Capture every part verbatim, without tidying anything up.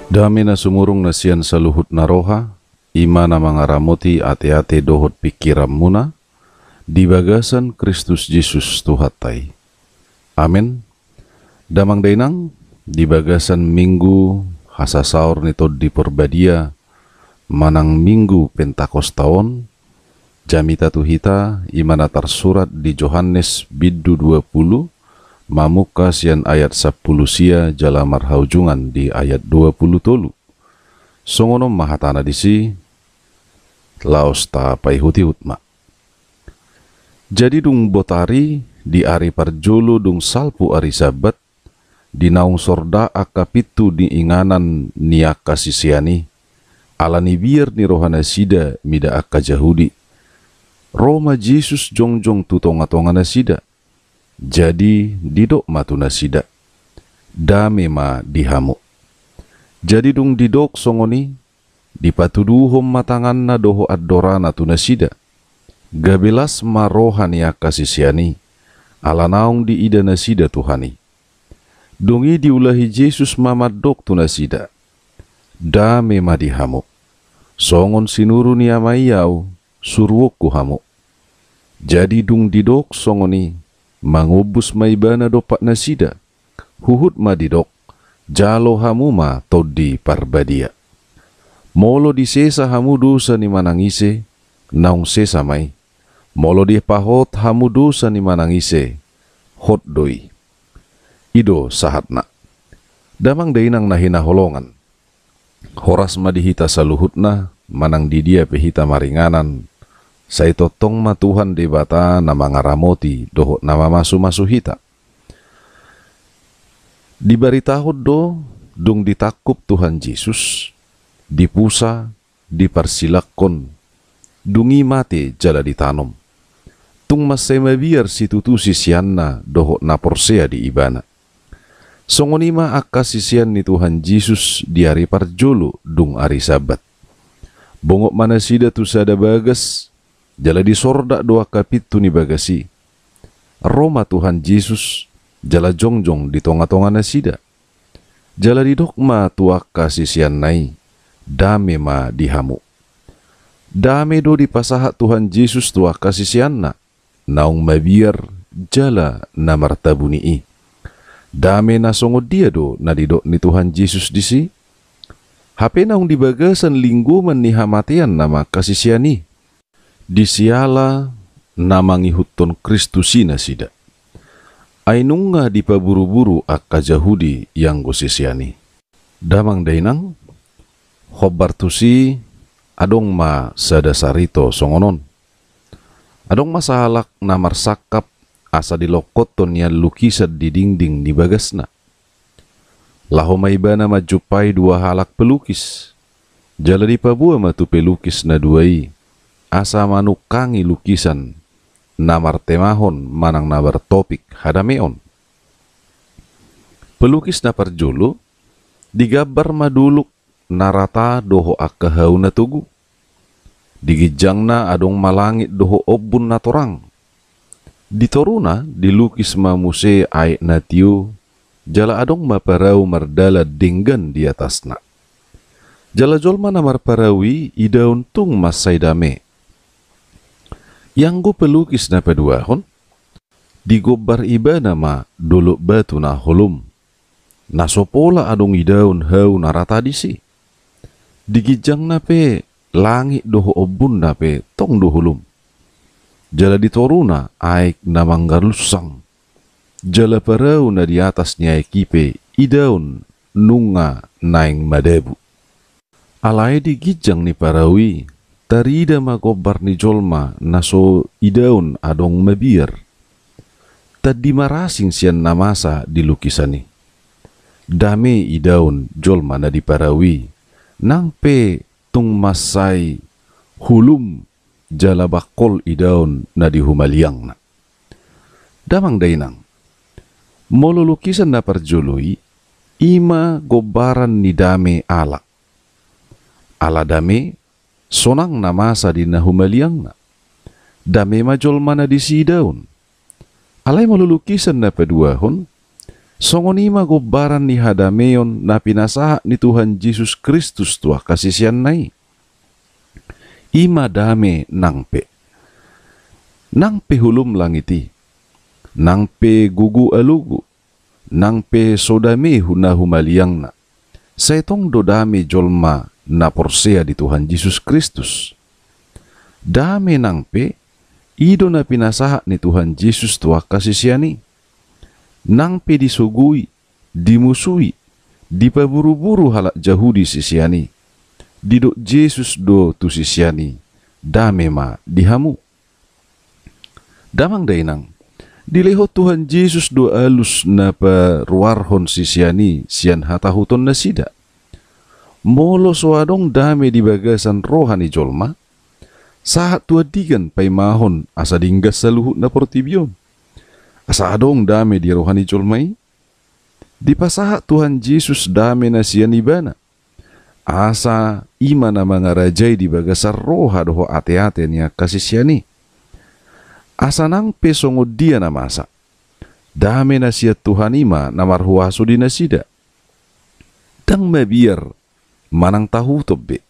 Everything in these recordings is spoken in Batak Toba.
Dame na sumurung na sian saluhut na roha, i ma na mangaramoti ateate dohot pingkiranmuna, di bagasan Kristus Jesus Tuhanta i. Amen. Damang dainang, di bagasan Minggu hasasaor ni Tondi Parbadia manang Minggu Pentakosta on, jamita tu hita i ma na tarsurat di Johannes bindu dua pulu, mamungka sian ayat sampulu sia jala marhaujungan di ayat dua pulu tolu. Songon on ma hatana disi, laos tapaihutihut ma. Jadi dung botari, di ari parjolo dung salpu ari Sabbat, di naung sorda angka pintu ni inganan ni angka sisean i, ala ni biar ni rohanasida mida angka Jahudi, ro ma Jesus jongjong tu tongatonganasida. Jadi didok ma tu nasida, "Dame ma di hamu." Jadi dung didok songon i, dipatuduhon ma tanganna dohot andorana tu nasida. Gabe las ma roha ni angka sisean i, ala naung diida nasida Tuhan i. Dung i diulahi Jesus ma mandok tu nasida, "Dame ma di hamu. Songon sinuru ni Ama i Ahu, suruonku hamu." Jadi dung didok songon i, mangombus ma Ibana dompak nasida. Huhut ma didok, "Jalo hamu ma Tondi Parbadia. Molo disesa hamu dosa ni manang ise, naung sesa ma i. Molo dipahot hamu dosa ni manang ise, hot do i." I do sahatna. Damang dainang na hinaholongan, horas ma di hita saluhutna, manang di dia pe hita maringanan, sai tongtong ma Tuhan Debata na mangaramoti dohot na mamasumasu hita. Dibaritahon do, dung ditangkup Tuhan Jesus, dipusa, diparsilangkon, dung i mate jala ditanom. Tung mansai mabiar situtu siseanna dohot na porsea di Ibana. Songon i ma angka sisean ni Tuhan Jesus di ari parjolo dung ari Sabbat. Bongot ma nasida tu sada bagas, jala disorda do angka pintu ni bagas i. Ro ma Tuhan Jesus, jala jongjong di tongatonganasida. Jala didok ma tu angka siseanna i, "Dame ma di hamu." Dame do dipasahat Tuhan Jesus tu angka siseanna, naung mabiar jala na martabuni i. Dame na songon dia do na didok ni Tuhan Jesus disi? Hape naung di bagasan linggoman ni hamatean nama angka sisean i. Di siala na mangihuthon Kristus i nasida. Ai nunga dipaburuburu angka Jahudi ianggo sisean i. Damang dainang, hombar tusi adong ma sada sarito songon on. Adong ma sahalak na marsangkap asa dilongkothon nian lukisan di dingding ni bagasna. Laho ma ibana manjumpai dua halak pelukis. Jala dipaboa ma tu pelukis na dua i, asa manungkangi lukisan na martemahon manang na martopik hadameon. Pelukis na parjolo, digambar ma dolok na rata dohot angka hau na togu. Di ginjangna adong ma langit dohot ombun na torang. Di toruna dilukis ma muse aek na tio, jala adong ma parau mardalan denggan di atasna. Jala jolma na marparau i idaon tung mansai dame. Ianggo pelukis na paduahon, digombar ibana ma dolok batu na holom, na so pola adong idaon hau na rata disi. Di ginjangna pe, langit dohot ombunna pe tong do holom. Jala di toruna aek na manggalunsang. Jala parau na di atas ni aek i pe idaon nunga naeng madabu. Alai di ginjang ni parau i, tarida ma gombar ni jolma na so idaon adong mabiar. Tandi marasing sian na masa di lukisan i. Dame idaon jolma na di parau i, nang pe tung mansai holom jala bangkol idaon na di humaliangna. Damang dainang, molo lukisan na parjolo i, i ma gombaran ni dame ala. Ala dame, sonang na masa di na humaliangna. Dame ma jolma na disidaon. Alai molo lukisan na paduahon, songon i ma gombaran ni hadameon na pinasahat ni Tuhan Jesus Kristus tu angka siseanna i. I ma dame nang pe. Nang pe holom langit i. Nang pe gogo alogo. Nang pe so dame hu na humaliangna. Sai tong do dame jolma na porsea di Tuhan Jesus Kristus. Dame nang pe, i do na pinasahat ni Tuhan Jesus tu angka sisean i. Nang pe disogoi, dimusui, dipaburuburu halak Jahudi sisean i. Didok Jesus do tu sisean i, dame ma di hamu. Damang dainang, dilehon Tuhan Jesus do alus na paruarhon sisean i sian hatahuton nasida. Molo so adong dame di bagasan roha ni jolma, sahat tu andigan paimahon asa denggan saluhut na portibi on. Asa adong dame di roha ni jolma i. Dipasahat Tuhan Jesus dame na sian ibana. Asa i ma na mangarajai di bagasan roha dohot ateate ni angka sisean i. Asa nang pe songon dia na masa. Dame na sian Tuhan i ma na marhuaso di nasida. Ndang mabiar manang tahuton be.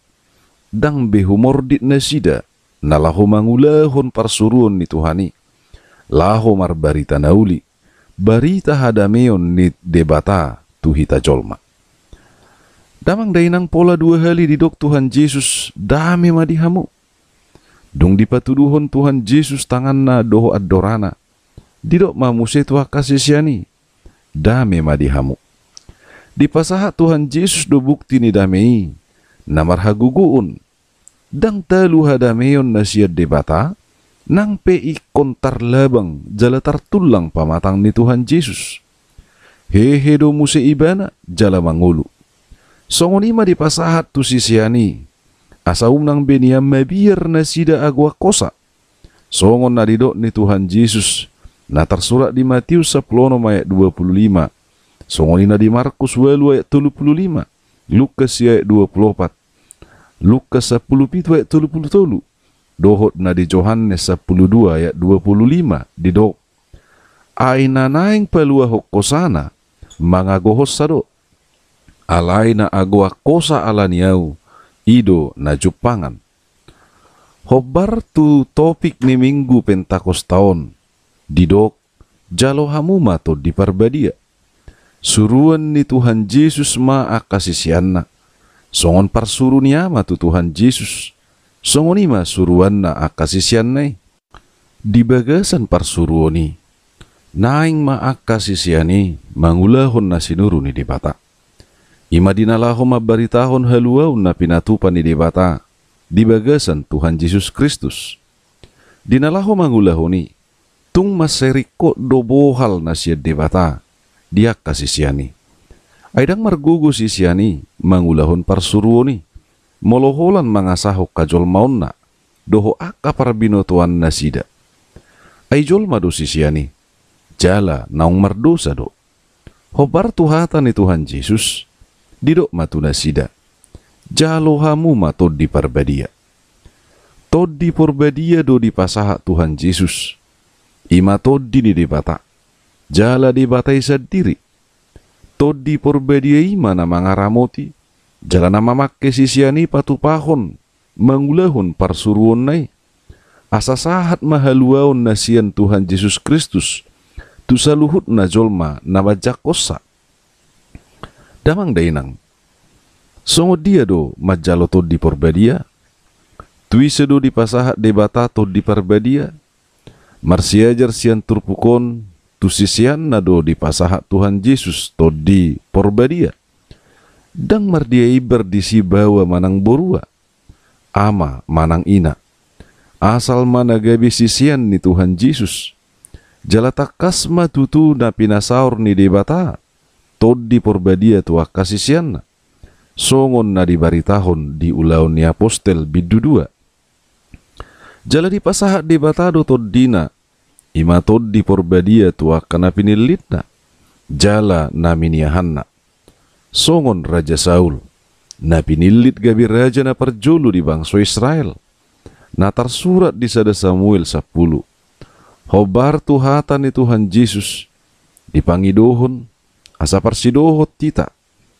Ndang be humordit nasida, na laho mangulahon parsuruon ni Tuhan i. Laho marbarita na uli. Barita hadameon ni Debata tu hita jolma. Damang dainang pola dua hali didok Tuhan Jesus, dame ma di hamu. Dung dipatuduhon Tuhan Jesus tanganna dohot andorana. Didok ma muse tu angka sisean i, dame ma di hamu. Dipasahat Tuhan Jesus do bukti ni dame i, na marhagogoon. Ndang talu hadameon na sian Debata, nang pe ingkon tarlabang jala tartullang pamatang ni Tuhan Jesus. Hehe do muse ibana, jala mangolu. Songon i ma dipasahat tu sisean i, asa unang be nian mabiar nasida agoan hosa. Songon na didok ni Tuhan Jesus, na tarsurat di Matius sampulu onom ayat dua pulu lima. Songon i na di Markus ualu ayat tolu pulu lima, Lukas sia ayat dua pulu opat, Lukas sampulu pitu ayat tolu pulu tolu, dohot na di Johannes sampulu dua ayat dua pulu lima, didok. Ai na naeng paluahon hosana, mangagohonsa do. Alai na agoan hosa ala ni au, i do na jumpangan. Hombar tu topik ni Minggu Pentakosta on, didok, jalo hamu ma Tondi Parbadia. Suruan ni Tuhan Jesus ma angka siseanna. Songon parsuru ni Ama tu Tuhan Jesus. Songon i ma suruanna angka siseanna i. Di bagasan parsuruon i, naeng ma angka sisean i mangulahon na sinuru ni Debata. I ma di na laho mambaritahon haluaon na pinatupa ni Debata di bagasan Tuhan Jesus Kristus. Di na laho mangulahon i, tung mansai ringkot do bohal na sian Debata di angka sisean i. Ai ndang margogo sisean i mangulahon parsuruon i, molo holan mangasahon hajolmaonna dohot angka parbinotoannasida. Ai jolma do sisean i, jala naung mardosa do. Hombar tu hata ni Tuhan Jesus, didok ma tu nasida, jalo hamu ma Tondi Parbadia. Tondi Porbadia do dipasahat Tuhan Jesus. I ma Tondi ni Debata, jala Debata i sandiri. Tondi Porbadia i ma na mangaramoti, jala na mamangke sisean i patupahon mangulahon parsuruonna i. Asa sahat ma haluaon na sian Tuhan Jesus Kristus tu saluhutna jolma na manjangkonsa. Damang dainang, songon dia do manjalo Tondi Porbadia? Tu ise do dipasahat Debata Tondi Parbadia? Marsiajar sian turpuk on, tu siseanna do dipasahat Tuhan Jesus Tondi Porbadia. Ndang mardia imbar disi baoa manang borua, ama manang ina. Asal ma na gabe sisean ni Tuhan Jesus. Jala tangkas ma tutu na pinasaor ni Debata Tondi Porbadia tu angka siseanna. Songon na dibaritahon di Ulaon ni Apostel bindu dua. Jala dipasahat Debata do Tondina, i ma Tondi Porbadia tu angka na pinillitna, jala na miniahanna. Songon Raja Saul. na pinillit gabe raja na parjolo di bangso Israel, na tarsurat di sada Samuel sampulu. Hombar tu hata ni Tuhan Jesus, dipangidohon, asa parsidohot hita,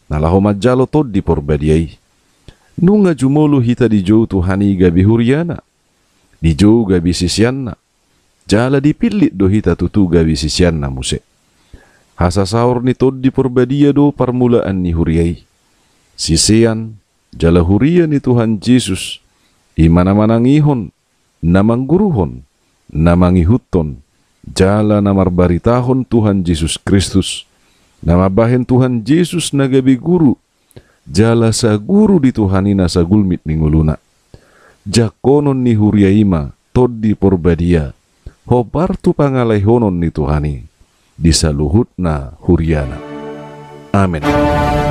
na laho manjalo Tondi Porbadia i. Nunga jumolo hita dijou Tuhan i gabe huriana, dijou gabe siseanna, jala dipillit do hita tutu gabe siseanna muse. Hasasaor ni Tondi Porbadia do parmulaan ni huria i. Sisean, jala huria ni Tuhan Jesus, i ma na manangihon, na mangguruhon, na mangihuthon, jala na marbaritahon Tuhan Jesus Kristus, na mambahen Tuhan Jesus na gabe guru, jala saguru di Tuhan i na sagulmit ni ngoluna. Jangkonon ni huria i ma Tondi Porbadia, hombar tu pangalahonon ni Tuhan i, di saluhutna huriana. Amen.